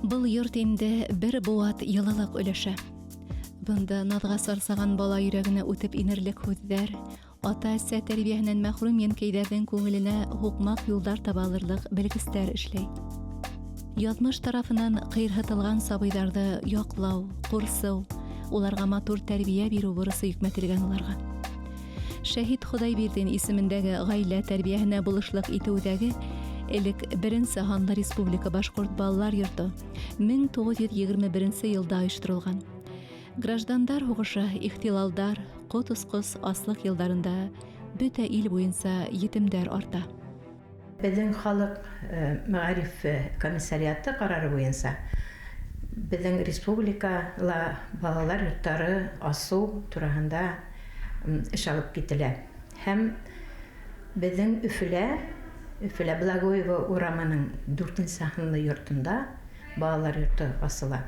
Был йорт инде бер быуат йылылыҡ өләшә. Бында наҙға сарсаған бала йөрәгенә үтеп инерлек һүҙҙәр, ата-әсә тәрбиәһенән мәхрүм йәнкәйҙәрҙең күңеленә һуҡмаҡ юлдар таба алырлыҡ белгестәр эшләй. Яҙмыш тарафынан ҡыйырһытылған сабыйҙарҙы яҡлау, ҡурсыу, уларға матур тәрбиә биреү бурысы йөкмәтелгән уларға. Шәһит Хоҙайбирҙин исемендәге ғаилә тәрбиәһенә булышлыҡ итеү үҙәге элек беренсе һанлы республика башҡорт балалар йорто 1921 йылда ойошторолған. Граждандар һуғышы, ихтилалдар, ҡот осҡос аслыҡ йылдарында бөтә ил буйынса етемдәр арта. Беҙҙең халыҡ мәғариф комиссариаты ҡарары буйынса беҙҙең республикала балалар йорттары асыу тураһында эш алып кителә. Һәм беҙҙең Өфөлә Благоева урамының 4-нсе һанлы йортонда балалар йорто асыла.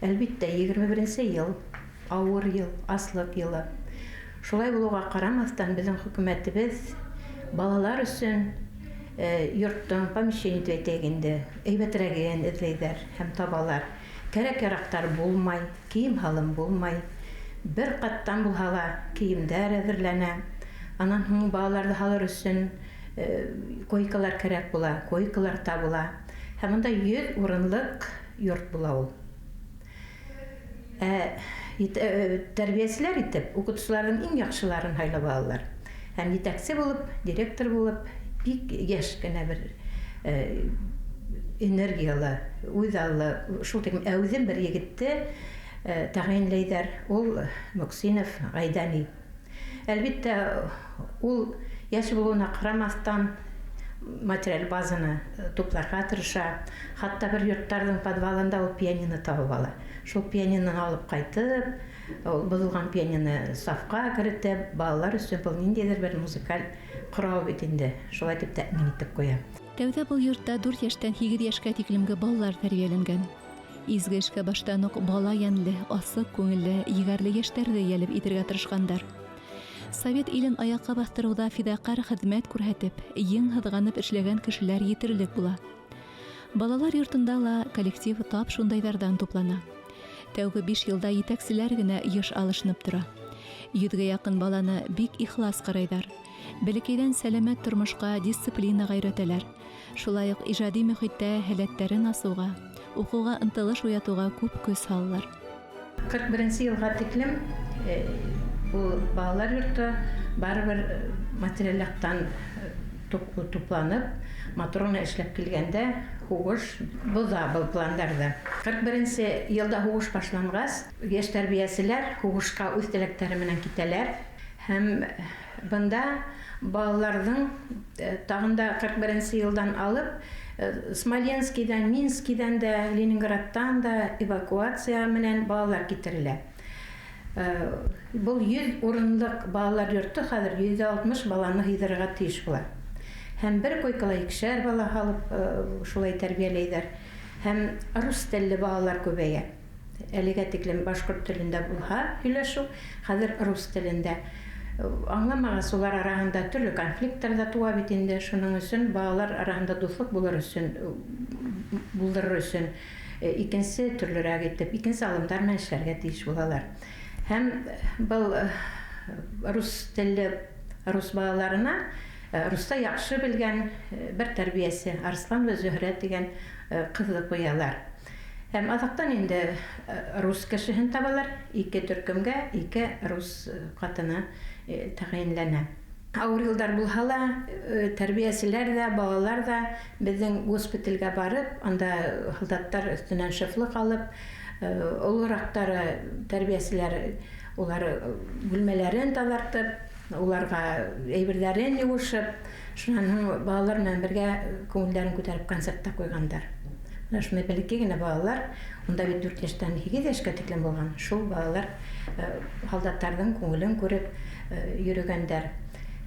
Әлбиттә, 21 йыл, ауыр йыл, аслыҡ йылы. Шулай булыуға ҡарамаҫтан, беҙҙең хөкүмәтебеҙ балалар өсөн йорттоң помещение тип әйтәйек инде, әйбәтерәген эҙләйҙәр һәм табалар. Кәрәк-яраҡтар булмай, кейем-һалым булмай. Бер ҡаттан булһа ла кейемдәр әҙерләнә. Анан һуң балаларҙы һалыр өсөн койкалар кәрәк була, койкалар табыла. Һәм унда 100 урынлыҡ йорт була ул. Ә тәрбиәселәр итеп уҡытыусыларҙың иң яҡшыларын һайлап алалар. Һәм етәксе булып, директор булып, бик йәш кенә бер энергиялы, үҙаллы, шул тиклем әүҙем бер егетте тәғәйенләйҙәр. Ул Мөксинов Ғайдани. Әлбиттә, ул йәш булыуына ҡарамаҫтан материаль базаны тупларға тырыша. Хатта бер йорттарҙың подвалында ул пианино табып ала. Шул пианиноны алып ҡайтып, ул боҙолған пианиноны сафҡа керетеп, балалар өсөн был ниндәйҙер бер музыкаль ҡорал бит инде. Шулай тип тәьмин итеп ҡуя. Тәүҙә был йортта 4 йәштән 8 йәшкә тиклемге балалар тәрбиәләнгән. Изге эшкә баштан уҡ бала йәнле, асыҡ күңелле, егәрле йәштәрҙе йәлеп итергә тырышҡандар. Совет илен аяҡҡа баҫтырыуҙа фиҙаҡәр хеҙмәт күрһәтеп, ең һыҙғанып эшләгән кешеләр етерлек була. Балалар йортонда ла коллектив тап шундайҙарҙан туплана. Тәүге 5 йылда етәкселәр генә йыш алышынып тора. 100-гә яҡын баланы бик ихлас ҡарайҙар. Бәләкәйҙән сәләмәт тормошҡа, дисциплинаға өйрәтәләр. Шулай уҡ ижади мөхиттә һәләттәрен асыуға, уҡыуға ынтылыш уятыуға күп көс һалалар. 41 йылға тиклем ул балалар йорто барыбер материаль яҡтан тупланып, матур ғына эшләп килгәндә һуғыш боҙа был пландарҙы. 41 йылда һуғыш башланғас, йәш тәрбиәселәр һуғышҡа үҙ теләктәре менән китәләр. Һәм бында балаларҙың тағын да 41 йылдан алып Смоленскийҙән, Минскийҙән дә, Ленинградтан да эвакуация менән балалар китерелә. Был 100 урынлыҡ балалар йорто хәҙер 160 баланы һыйҙырырға тейеш була. Һәм бер койкала 2-шәр бала һалып шулай тәрбиәләйҙәр. Һәм рус телле балалар күбәйә. Әлегә тиклем башҡорт телендә булһа һөйләшеү, хәҙер рус телендә. Аңламағас, улар араһында төрлө конфликттар ҙа тыуа бит инде. Шуның өсөн балалар араһында дуҫлыҡ булыр өсөн, булдырыр өсөн икенсе төрлөрәк итеп, икенсе алымдар менән эшләргә тейеш булалар. Һәм был рус телле рус балаларына руста яҡшы белгән бер тәрбиәсе Арсланова Зөһрә тигән ҡыҙҙы ҡуялар. Һәм аҙаҡтан инде рус кешеһен табалар, 2 төркөмгә 2 рус ҡатыны тәғәйенләнә. Ауыр йылдар булһа ла, тәрбиәселәр ҙә, балалар ҙа беҙҙең госпиталгә барып, анда һалдаттар өҫтөнән шефлыҡ алып, олораҡтары тәрбиәселәр улар бүлмәләрен таҙартып, уларға әйберҙәрен йыуышып, шунан һуң балалар менән бергә күңелдәрен күтәреп концертта ҡуйғандар. Менә шундай бәләкәй генә балалар, унда бит 4 йәштән 8 йәшкә тиклем булған, шул балалар һалдаттарҙың күңелен күреп йөрөгәндәр.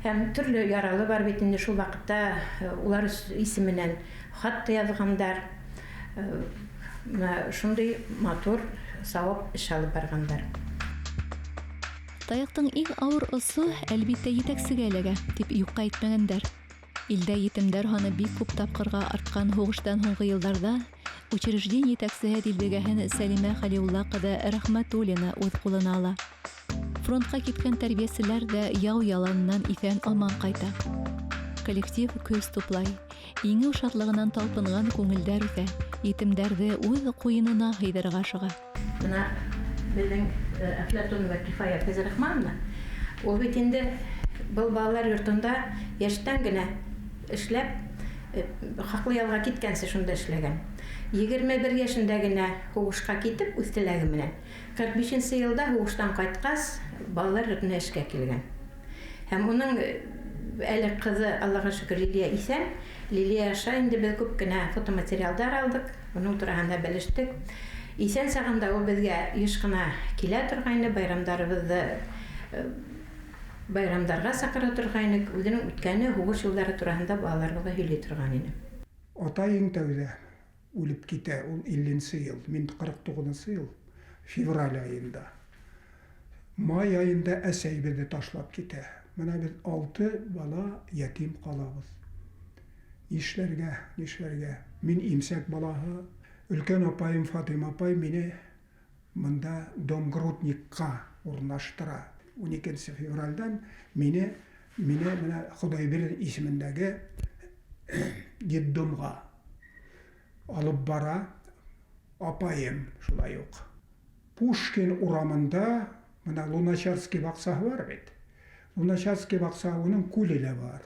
Һәм төрлө яралы бар бит инде шул ваҡытта, улар исеменән хат та яҙғандар. Менә шундай матур сауап эш алып барғандар. Таяҡтың иң ауыр осо, әлбиттә, етәксегә эләгә, тип юҡҡа әйтмәгәндәр. Илдә етемдәр һаны бик күп тапҡырға артҡан һуғыштан һуңғы йылдарҙа Учреждение етәксеһе дилбегәһен Сәлимә Хәлиулла ҡыҙы Рәхмәтуллина үҙ ҡулына ала. Фронтҡа киткән тәрбиәселәр ҙә яу яланынан иҫән-аман ҡайта. Коллектив көс туплай. Еңеү шатлығынан талпынған күңелдәр үҫә, етемдәрҙе үҙ ҡуйынына һыйҙырырға ашыға. Бына беҙҙең Әфләтунова Кифая Фәйзрахмановна, ул бит инде был балалар йортонда йәштән генә эшләп, хаҡлы ялға киткәнсе шунда эшләгән. 21 йәшендә генә һуғышҡа китеп, үҙ теләге менән. 45 йылда һуғыштан ҡайтҡас, балалар йортона эшкә килгән. Һәм уның әле ҡыҙы, Аллаға шөкөр, Лилия иҫән. Лилия аша инде беҙ күп кенә фотоматериалдар алдыҡ, уның тураһында белештек. Иҫән сағында ул беҙгә йыш ҡына килә торғайны, байрамдарыбыҙҙы байрамдарға саҡыра торғайны, үҙенең үткәне һуғыш йылдары тураһында балаларыбыҙға һөйләй торған ине. Атайым тәүҙә үлеп китә, ул 50 йыл, мин 49 йыл, февраль айында. Май айында әсәй беҙҙе ташлап китә. Бына беҙ 6 бала ятим ҡалабыҙ. Нишләргә, нишләргә? Мин имсәк балаһы. Өлкән апайым Фатима апай мине мында домгрудникка урынлаштыра. 12 февралдән мине менә Хоҙайбирҙин исемендәге детдомға алып бара апайым шулай уҡ. Пушкин урамында мына Луначарский баҡсаһы бар бит. Луначарский баҡсаһы, уның күле лә бар.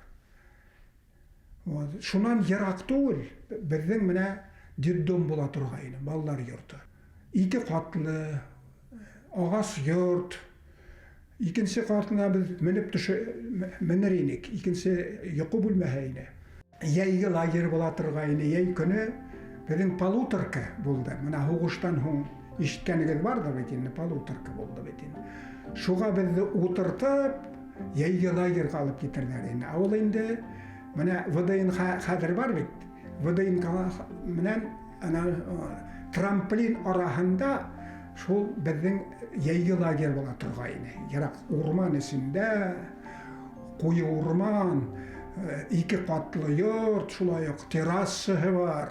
Вот. Шунан йыраҡ түгел, беҙҙең менә детдом була торғайны, балалар йорто. 2 ҡатлы ағас йорт. Икенсе ҡатына беҙ менеп төшә, менер инек. Икенсе йоҡо бүлмәһе ине. Йәйге лагерь була торғайны. Йәй көнө беҙҙең полуторка булды. Мына һуғыштан һуң ишеткәнегеҙ барҙыр бит инде, полуторка булды бит инде. Шуға беҙҙе ултыртып, йәйге лагерға алып китерҙәр инде. Ә ул инде мына ВДНХ хәҙер бар бит. ВДНХ менән ана трамплин араһында шул беҙҙең йәйге лагерь була торғайны. Йыраҡ урман эсендә, ҡуйы урман, 2 ҡатлы йорт, шулай уҡ террасаһы бар.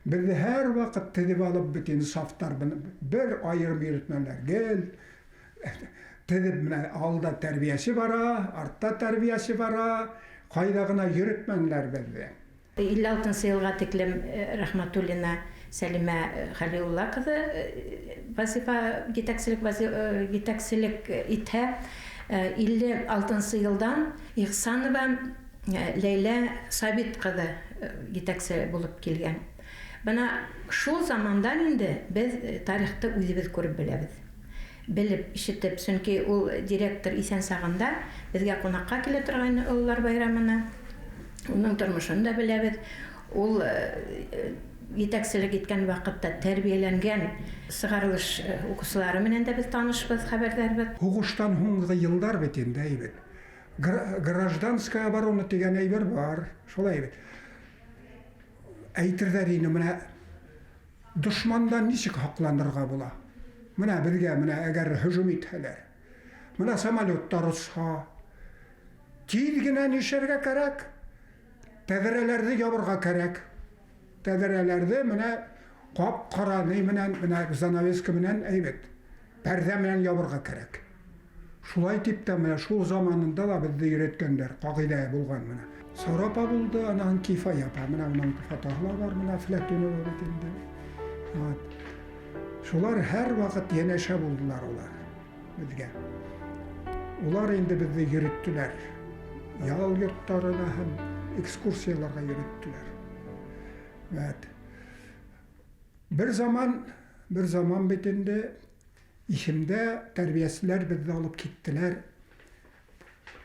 Беҙҙе һәр ваҡыт теҙеп алып бит инде сафтар бер айырым йөрөтмәләр. Гел теҙеп менә алда тәрбиәсе бара, артта тәрбиәсе бара, ҡайҙа ғына йөрөтмәнеләр беҙҙе. 56 йылға тиклем Рәхмәтуллина Сәлимә Хәлиулла ҡыҙы вазифа етәкселек итһә, 56 йылдан Ихсанова Ләйлә Сабит ҡыҙы етәксе булып килгән. Бына шул замандан инде беҙ тарихты үҙебеҙ күреп беләбеҙ. Белеп, ишетеп, сөнки ул директор иҫән сағында беҙгә ҡунаҡҡа килә торғайны ололар байрамына. Уның тормошон да беләбеҙ. Ул етәкселек иткән ваҡытта тәрбиәләнгән сығарылыш уҡыусылары менән дә беҙ танышбыҙ, хәбәрҙәрбеҙ. Һуғыштан һуңғы йылдар бит инде, әйбәт. Гражданская оборона тигән әйбер бар, шулай бит. Әйтерҙәр ине, мына дошмандан нисек һаҡланырға була? Мына беҙгә, мына әгәр һөжүм итһәләр, мына самолеттар осһа, тиҙ генә нишләргә кәрәк? Тәҙрәләрҙе ябырға кәрәк. Тәҙрәләрҙе мына ҡап-ҡара ни менән, мына занавеска менән әйбәт, пәрҙә менән ябырға кәрәк. Шулай тип тә мына шул заманында ла беҙҙе өйрәткәндәр, ҡағиҙә булған мына. Сара апа булды, анан Кифая апа, мына уның фотоһы ла бар, мына Фләтунова бит инде. Вот. Шулар һәр ваҡыт йәнәшә булдылар улар беҙгә. Улар инде беҙҙе йөрөттөләр. Ял йорттарына һәм экскурсияларға йөрөттөләр. Вот. Бер заман бит инде исемдә тәрбиәселәр беҙҙе алып киттеләр.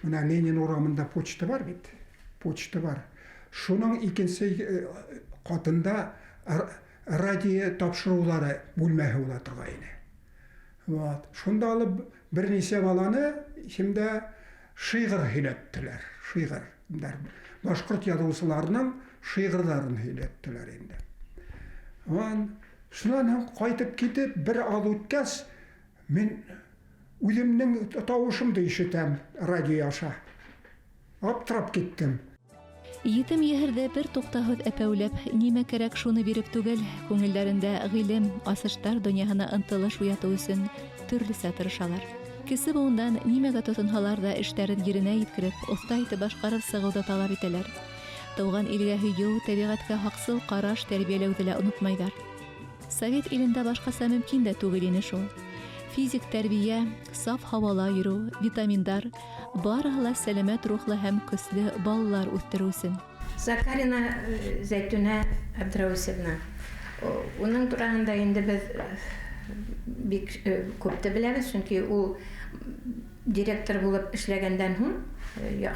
Мына Ленин урамында почта бар бит. Почта бар. Шуның икенсе ҡатында радио тапшырыулары бүлмәһе була торғайны. Вот. Шунда алып бер нисә баланы исемдә шиғыр һөйләттеләр. Шиғыр. Башҡорт яҙыусыларының шиғырҙарын һөйләттеләр инде. Шунан һуң ҡайтып китеп, бер аҙ үткәс, мин үҙемдең тауышымды ишетәм радио аша. Аптырап киттем. Етем еһерҙе бер туҡтауһыҙ әпәүләп, нимә кәрәк шуны биреп түгел, күңелдәрендә ғилем, асыштар донъяһына ынтылыш уятыу өсөн төрлөсә тырышалар. Кесе быуындан нимәгә тотонһалар ҙа эштәрен еренә еткереп, оҫта итеп башҡарып сығыуҙы талап итәләр. Тыуған илгә һөйөү, тәбиғәткә һаҡсыл ҡараш тәрбиәләүҙе лә онотмайҙар. Совет илендә башҡаса мөмкин дә түгел ине шул. Физик тәрбиә, саф һауала йөрөү, витаминдар барыһы ла сәләмәт рухлы һәм көслө балалар үҫтереү өсөн. Закарина Зәйтүнә Абдраусевна. Уның тураһында инде беҙ бик күпте беләбеҙ, сөнки ул директор булып эшләгәндән һуң,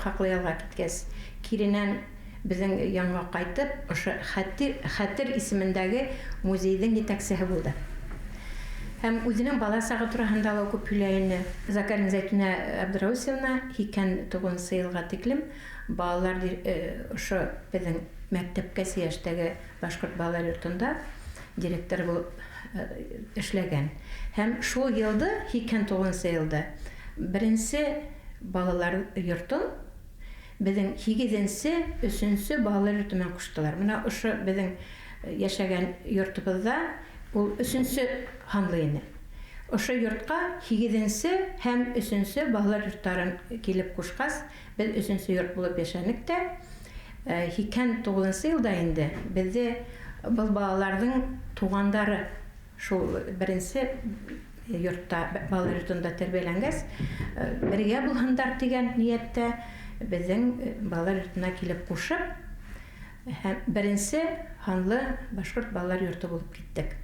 хаҡлы ялға киткәс, киренән беҙҙең янға ҡайтып, ошо Хәтер исемендәге музейҙың етәксеһе булды. Һәм үҙенең бала сағы тураһында ла күп һөйләй ине. Закарина Зәйтүнә Абдраусевна 89 йылға тиклем балалар ошо беҙҙең мәктәпкәсә йәштәге башҡорт балалар йортонда директор булып эшләгән. Һәм шул йылды, 89 йылда, беренсе балалар йортон беҙҙең 8-нсе, 3-нсе балалар йорто менән ҡуштылар. Бына ошо беҙҙең йәшәгән йортобоҙҙа ул 3-нсе һанлы ине. Ошо йортҡа 8-нсе һәм 3-нсе балалар йорттарын килеп ҡушҡас, беҙ 3-нсе йорт булып йәшәнек тә, 89-нсы йылда инде беҙҙе был балаларҙың туғандары шул беренсе йортта, балалар йортонда тәрбиәләнгәс, бергә булһындар тигән ниәттә беҙҙең балалар йортона килеп ҡушып, һәм беренсе һанлы башҡорт балалар йорто булып киттек.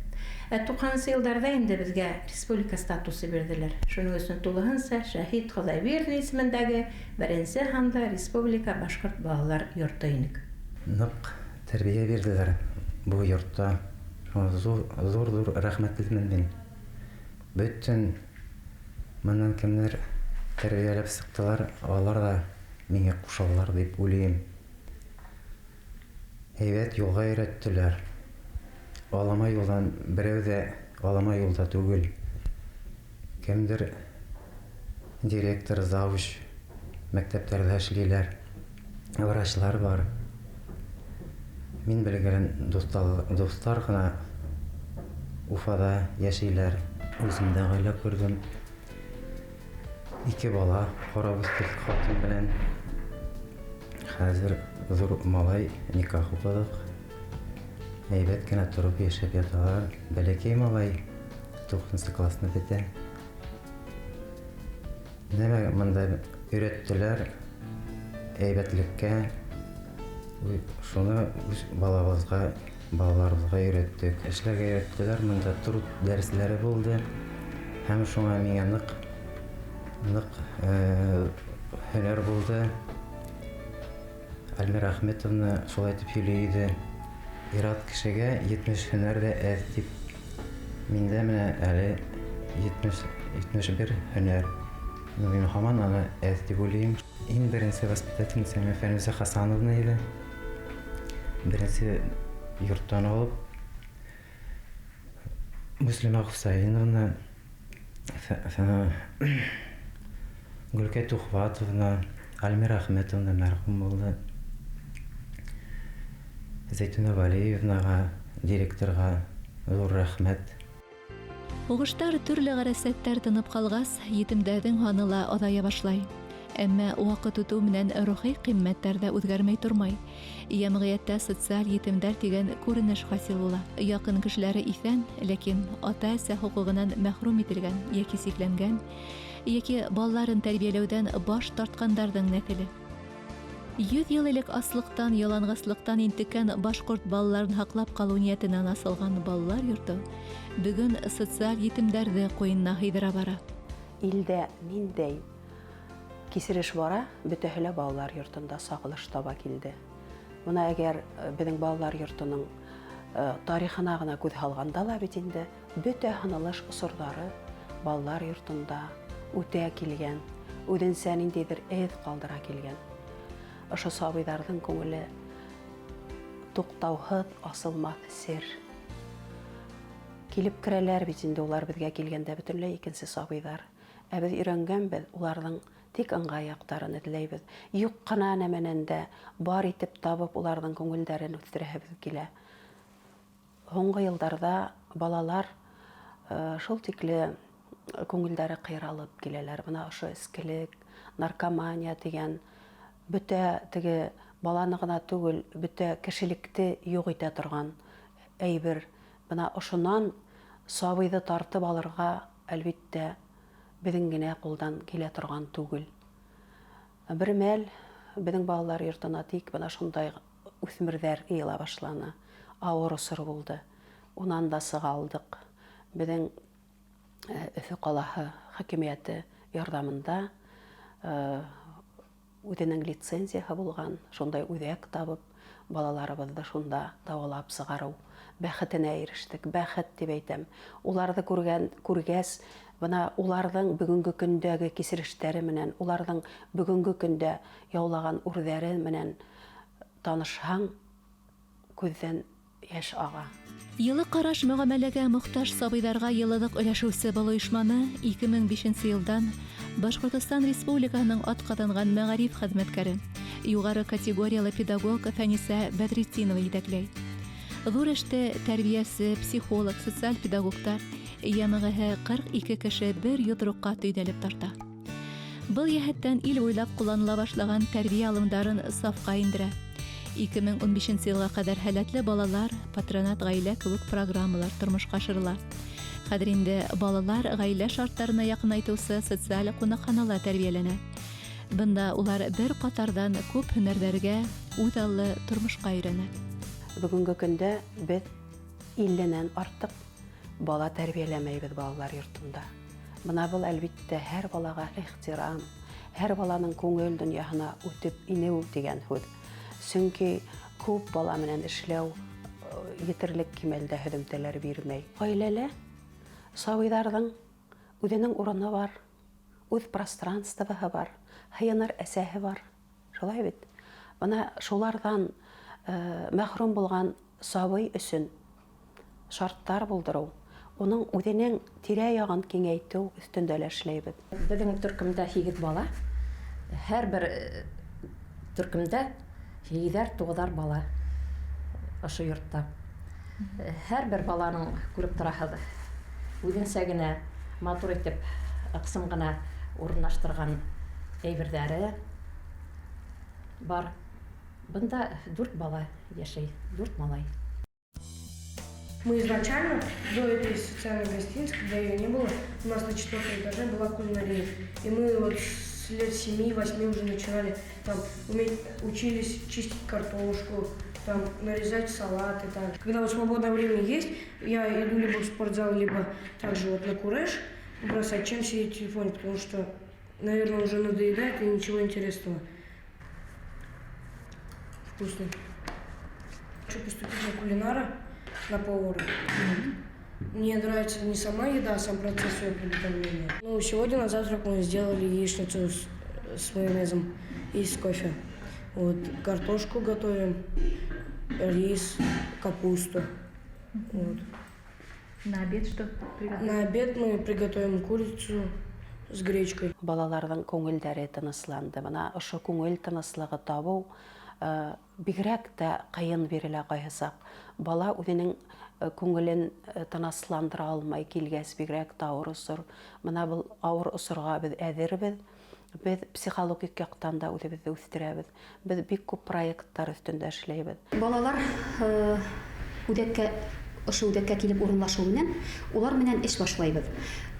Ә 90-нсы йылдарҙа инде беҙгә республика статусы бирҙеләр. Шуның өсөн тулыһынса Шәһит Хоҙайбирҙин исемендәге беренсе һанлы республика башҡорт балалар йорто инек. Ныҡ тәрбиә бирҙеләр был йортта. Ҙур-ҙур рәхмәтлемен мин. Бөтөн мынан кемдәр тәрбиәләп сыҡтылар, алар ҙа миңә ҡушалар тип уйлайым. Һәйбәт юлға өйрәттеләр. Алама юлдан берәү ҙә алама юлда түгел. Кемдер директор, завуч мәктәптәрҙә эшләйләр, врачлар бар. Мин белгән дуҫтар ғына Уфала йәшәйләр. Үҙем дә ғаилә күрҙем. 2 бала ҡарап үҫтек ҡатын белән. Хәҙер ҙур малай никах уҡыдыҡ. Әйбәт кенә тороп йәшәп яталар. Бәләкәй малай 9-нсы классны бөтә. Нәмә бында өйрәттеләр әйбәтлеккә. Шуны үҙ балабыҙға, балаларыбыҙға өйрәттек. Эшләргә өйрәттеләр. Бында труд дәресләре булды. Һәм шуңа миңә ныҡ һөнәр булды. Альмира Ахметовна шулай итеп һөйләй ине. Ир-ат кешегә 70 һөнәр ҙә әҙ тип. Миндә менә әле 71 һөнәр. Мин һаман аны әҙ тип уйлайым. Иң беренсе воспитательница Фәнүзә Хасановна ине. Беренсе йорттан алып Муслима Хусаиновна, Гөлкәй Тухватовна, Альмира Ахметовна мәрхүм булды. Зәйтүнә Валиевнаға, директорға ҙур рәхмәт. Һуғыштар, төрлө ғәрәсәттәр тынып ҡалғас, етемдәрҙең һаны ла аҙая башлай. Әммә ваҡыт үтеү менән рухи ҡиммәттәр ҙә үҙгәрмәй тормай. Йәмғиәттә социаль етемдәр тигән күренеш хасил була. Яҡын кешеләре иҫән, ләкин ата-әсә хоҡуғынан мәхрүм ителгән йәки сикләнгән, йәки балаларын тәрбиәләүҙән баш тартҡандарҙың нәҫеле. 100 йыл элек аслыҡтан, яланғаслыҡтан интеккән башҡорт балаларын һаҡлап ҡалыу ниәтенән асылған балалар йорто бөгөн социаль етемдәрҙе ҡуйынына һыйҙыра бара. Илдә ниндәй кисереш бара, бөтәһе лә балалар йортонда сағылыш таба килде. Бына әгәр беҙҙең балалар йортоноң тарихына ғына күҙ һалғанда ла бит инде бөтә һынылыш осорҙары балалар йортонда үтә килгән, үҙенсә ниндәйҙер эҙ ҡалдыра килгән. Ошо сабыйҙарҙың күңеле туҡтауһыҙ асылмаҫ сер. Килеп керәләр бит инде улар беҙгә килгәндә бөтөнләй икенсе сабыйҙар. Ә беҙ өйрәнгәнбеҙ уларҙың Тик ыңғай яҡтарын эҙләйбеҙ. Юҡ ҡына нәмәнән дә бар итеп табып, уларҙың күңелдәрен үҫтерәһебеҙ килә. Һуңғы йылдарҙа балалар шул тикле күңелдәре ҡыйралып киләләр. Бына ошо эскелек, наркомания тигән бөтә теге баланы ғына түгел, бөтә кешелекте юҡ итә торған әйбер. Бына ошонан сабыйҙы тартып алырға, әлбиттә, беҙҙең генә ҡулдан килә торған түгел. Бер мәл беҙҙең балалар йортона тик бына шундай үҫмерҙәр йыйыла башланы. Ауыр осор булды. Унан да сыға алдыҡ. Беҙҙең Өфө ҡалаһы хакимиәте ярҙамында үҙенең лицензияһы булған шундай үҙәк табып, балаларыбыҙҙы шунда дауалап сығарыу бәхетенә ирештек. Бәхет тип әйтәм. Уларҙы күргән, күргәс, бына уларҙың бөгөнгө көндәге кисерештәре менән, уларҙың бөгөнгө көндә яулаған үрҙәре менән танышһаң, күҙҙән йәш аға. Йылы ҡараш мөғәмәләгә мохтаж сабыйҙарға йылылыҡ өләшеүсе был ойошманы 2005 йылдан Башҡортостан Республикаһының атҡаҙанған мәғариф хеҙмәткәре, юғары категориялы педагог Фәнисә Бәҙретдинова етәкләй. Ҙур эште тәрбиәсе, психолог, социаль педагогтар, йәмәғәһе 42 кеше бер йоҙроҡҡа төйҙәлеп тарта. Был йәһәттән ил буйлап ҡулланыла башлаған тәрбиә алымдарын сафҡа индерә. 2015 йылға ҡәҙәр һәләтле балалар, патронат ғаилә кеүек программалар тормошҡа ашырыла. Хәҙер инде балалар ғаилә шарттарына яҡынайтыусы социаль ҡунаҡханала тәрбиәләнә. Бында улар бер ҡатарҙан күп һөнәрҙәргә, үҙаллы тормошҡа өйрәнә. Бөгөнгө көндә беҙ илленән артыҡ бала тәрбиәләмәйбеҙ балалар йортонда. Бына был, әлбиттә, һәр балаға ихтирам, һәр баланың күңел донъяһына үтеп инеү тигән һүҙ. Сөнки күп бала менән эшләү етерлек кимәлдә һөҙөмтәләр бирмәй. Ғаиләлә сабыйҙарҙың үҙенең урыны бар, үҙ пространствоһы бар, һыйыныр әсәһе бар. Шулай бит? Бына шуларҙан мәхрүм булған сабый өсөн шарттар булдырыу, уның үҙенең тирә-яғын киңәйтеү өҫтөндә лә эшләйбеҙ. Беҙҙең төркөмдә 8 бала. Һәр бер төркөмдә 8-әр, 9-ар бала ошо йортта. Һәр бер баланың күреп тораһығыҙ, үҙенсә генә матур итеп, ыҡсым ғына урынлаштырған әйберҙәре бар. Бында 4 бала йәшәй, 4 малай. Мы изначально, до этой социальной гостиницы, когда ее не было, у нас на 4 этаже была кулинария. И мы вот с лет 7-8 уже начинали там уметь, учились чистить картошку, там нарезать салаты. Так. Когда вот свободное время есть, я иду либо в спортзал, либо также вот на куреш бросать, чем сидеть в телефоне, потому что, наверное, уже надоедает и ничего интересного. Вкусно. Хочу поступить на кулинара, на повара. Мне нравится не сама еда, а сам процесс ее приготовления. Ну, сегодня на завтрак мы сделали яичницу с майонезом и с кофе. Вот, картошку готовим, рис, капусту. Вот. На обед что приготовим? На обед мы приготовим курицу с гречкой. Балаларҙың күңелдәре тынысланды. Бына ошо күңел тыныслығы табыу бигерәк тә ҡыйын бирелә ҡайһы саҡ. Бала үҙенең күңелен тынысландыра алмай килгәс, бигерәк тә ауыр осор. Бына был ауыр осорға беҙ әҙербеҙ. Беҙ психологик яҡтан да үҙебеҙҙе үҫтерәбеҙ. Беҙ бик күп проекттар өҫтөндә эшләйбеҙ. Балалар үҙәккә, ошо үҙәккә килеп урынлашыу менән улар менән эш башлайбыҙ.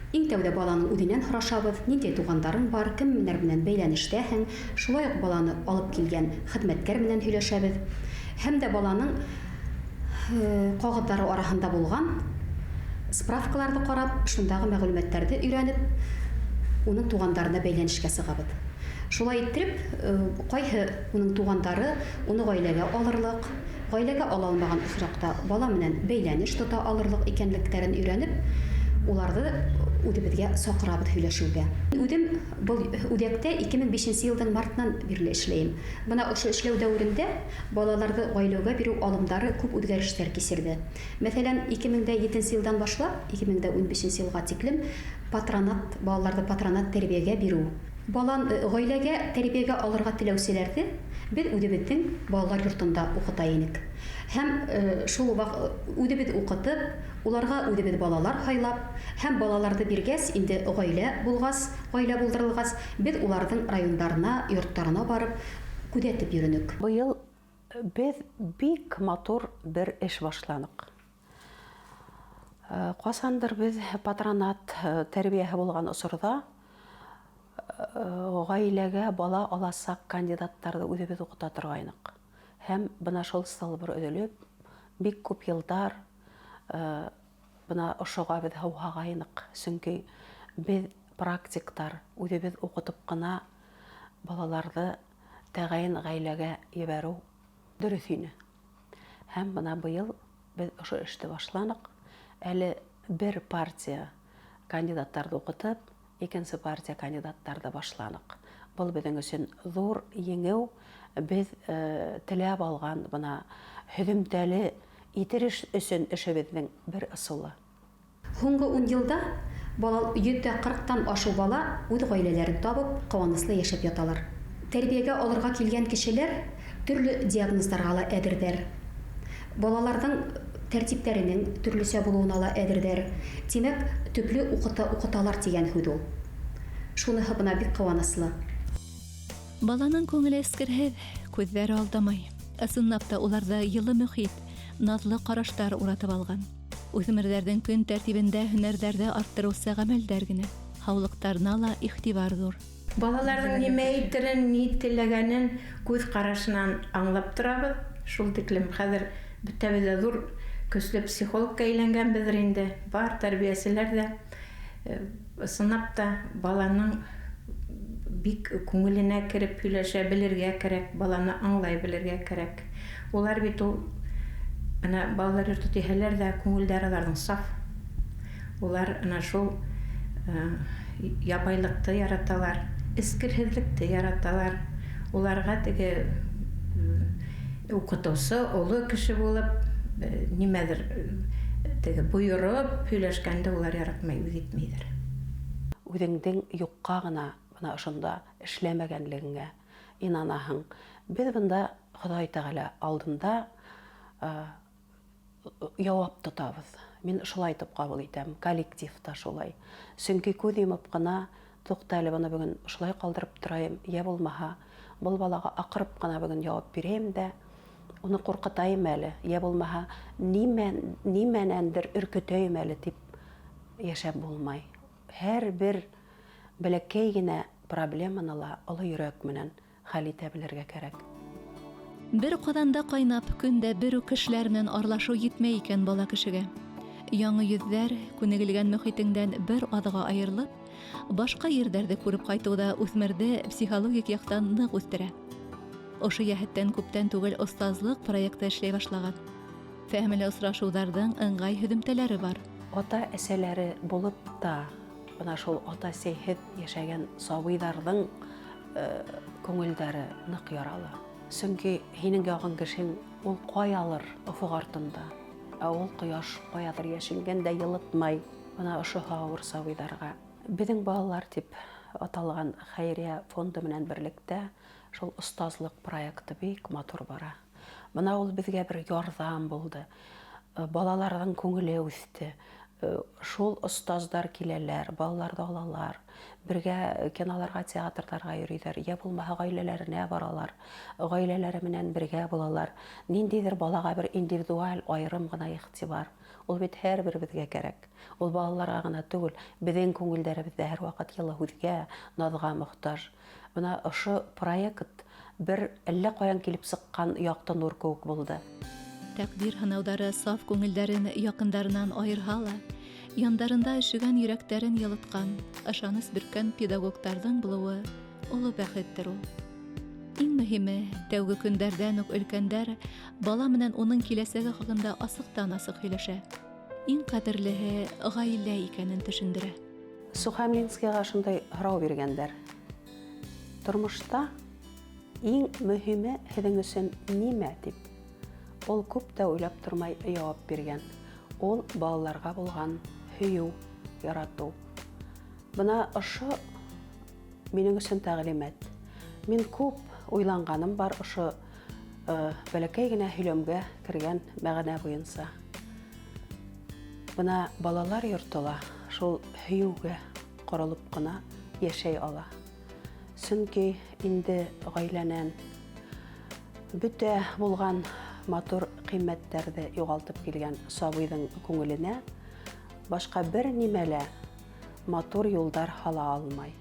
Иң тәүҙә баланың үҙенән һорашабыҙ, ниндәй туғандарың бар, кемдәр менән бәйләнештәһең. Шулай уҡ баланы алып килгән хеҙмәткәр менән һөйләшәбеҙ. Һәм дә баланың ҡағыҙҙары араһында булған справкаларҙы ҡарап, шундағы мәғлүмәттәрҙе өйрәнеп, уның туғандарына бәйләнешкә сығабыҙ. Шулай иттереп, ҡайһы уның туғандары уны ғаиләгә алырлыҡ, ғаиләгә ала алмаған осраҡта бала менән бәйләнеш тота алырлыҡ икәнлектәрен өйрәнеп, уларҙы үҙебеҙгә саҡырабыҙ һөйләшеүгә. Үҙем был үҙәктә 2005 йылдың мартынан бирле эшләйем. Бына ошо эшләү дәүерендә балаларҙы ғаиләгә биреү алымдары күп үҙгәрештәр кисерҙе. Мәҫәлән, 2007 йылдан башлап 2015 йылға тиклем патронат, балаларҙы патронат тәрбиәгә биреү Балан гаиләгә тәрбиягә алырга теләүчеләрне без үзебезнең балалар йортында укыта инек. Һәм шул үзебез укытып, уларга үзебез балалар һайлап һәм балаларны биргәс, инде гаилә булгас, гаилә булдырылгас, без уларның райондарына, йортларына барып, күзәтеп йөренек. Быел без бик матур бер эш башланык. Касандыр без патронат тәрбияһе булган осорда гаиләгә бала аласак кандидаттарны үзебез укыта торгайнык. Һәм бына шул сылбыр өзелеп, бик күп елдар бына ошога без һауһагайнык. Чөнки без практиктар үзебез укытып кына балаларны тәгаен гаиләгә ебәрү дөрес ине. Һәм бына быел без ошо эште башланык. Әле бер партия кандидаттарны укытып, икенче партия кандидаттарны башланык. Был беҙҙең өсөн ҙур еңеү, беҙ теләп алған бына һөҙөмтәле итереш өсөн эшебеҙҙең бер ысулы. Һуңғы 10 йылда бала 140-тан ашыу бала үҙ ғаиләләрен табып, ҡыуаныслы йәшәп яталар. Тәрбиәгә алырға килгән кешеләр төрлө диагноздарға ла әҙерҙәр. Балаларҙың тәртиптәренең төрлөсә булыуына ла әҙерҙәр. Тимәк, төплө уҡыталар тигән һүҙ ул. Шуныһы бына бик ҡыуаныслы. Баланың күңеле эскерһеҙ, күҙҙәре алдамай. Ысынлап та уларҙы йылы мөхит, наҙлы ҡараштар уратып алған. Үҫмерҙәрҙең көн тәртибендә һөнәрҙәрҙе арттырыусы ғәмәлдәр генә. Һаулыҡтарына ла иғтибар ҙур. Балаларҙың нимә әйтерен, ни теләгәнен күҙ ҡарашынан аңлап торабыҙ. Шул тиклем хәҙер бөтәбеҙ ҙә ҙур көслө психологка әйләнгәнбеҙҙер инде. Бар тәрбиәселәр ҙә ысынлап та баланың бик күңеленә кереп һөйләшә белергә кәрәк, баланы аңлай белергә кәрәк. Улар бит ул ана балалар йорто тиһәләр ҙә күңелдәре уларҙың саф. Улар ана шул ябайлыҡты яраталар, эскерһеҙлекте яраталар. Уларға теге уҡытыусы оло кеше булып, нимәҙер теге бойороп һөйләшкәнде улар яратмай, үҙ итмәйҙәр. Үҙеңдең юҡҡа ғына бына ошонда эшләмәгәнлегеңә инанаһың. Беҙ бында Хоҙай Тәғәлә алдында яуап тотабыҙ. Мин шулай итеп ҡабул итәм, коллектив та шулай. Сөнки күҙ йомоп ҡына, туҡта әле, быны бөгөн шулай ҡалдырып торайым, йә булмаһа, был балаға аҡырып ҡына бөгөн яуап бирәйем дә, уны ҡурҡытайым әле, йә булмаһа, нимәнәндер өркөтәйем әле тип йәшәп булмай. Һәр бер бәләкәй генә проблеманы ла оло йөрәк менән хәл итә белергә кәрәк. Бер ҡаҙанда ҡайнап, көндә бер үк кешеләр менән аралашыу етмәй икән бала кешегә. Яңы йөҙҙәр, күнегелгән мөхитеңдән бер аҙға айырылып, башҡа ерҙәрҙе күреп ҡайтыу ҙа үҫмерҙе психологик яҡтан ныҡ үҫтерә. Ошо йәһәттән күптән түгел остазлыҡ проекты эшләй башлаған. Фәһемле осрашыуҙарҙың ыңғай һөҙөмтәләре бар. Ата-әсәләре булып та, бына шул ата-әсәйһеҙ йәшәгән сабыйҙарҙың күңелдәре ныҡ яралы. Сөнки һинең яғың кешең ул ҡаялыр офоҡ артында, ә ул ҡояш ҡаялыр йәшенгән дә йылытмай. Бына ошо ауыр сабыйҙарға. Беҙҙең балалар тип аталған хәйриә фонды менән берлектә шул остазлыҡ проекты бик матур бара. Бына ул беҙгә бер ярҙам булды. Балаларҙың күңеле үҫте. Шул остаздар киләләр, балаларҙы алалар, бергә киноларға, театрҙарға йөрөйҙәр, йә булмаһа ғаиләләренә баралар, ғаиләләре менән бергә булалар. Ниндәйҙер балаға бер индивидуаль айырым ғына иғтибар. Ул бит һәр беребеҙгә кәрәк. Ул балаларға ғына түгел, беҙҙең күңелдәребеҙ ҙә һәр ваҡыт йылы һүҙгә, наҙға мохтаж. Бына ошо проект бер әллә ҡаян килеп сыҡҡан яҡты нур кеүек булды. Тәҡдир һынауҙары саф күңелдәрен яҡындарынан айырһа ла, яндарында өшөгән йөрәктәрен йылытҡан, ышаныс бөрккән педагогтарҙың булыуы оло бәхеттер ул. Иң мөһиме, тәүге көндәрҙән үк өлкәндәр бала менән уның киләсәге хаҡында асыҡтан-асыҡ һөйләшә. Иң ҡәҙерлеһе ғаилә икәнен төшөндөрә. Сухомлинскийға шундай һорау биргәндәр. Тормошта иң мөһиме һеҙҙең өсөн нимә тип? Ул күп тә уйлап тормай яуап биргән. Ул балаларға булған һөйөү, яратыу. Бына ошо минең өсөн тәғлимәт. Мин күп уйланғаным бар ошо бәләкәй генә һөйләмгә кергән мәғәнә буйынса. Бына балалар йорто ла шул һөйөүгә ҡоролоп ҡына йәшәй ала. Сөнки инде ғаиләнән бөтә булған матур ҡиммәттәрҙе юғалтып килгән сабыйҙың күңеленә башҡа бер нимә лә матур юлдар һала алмай.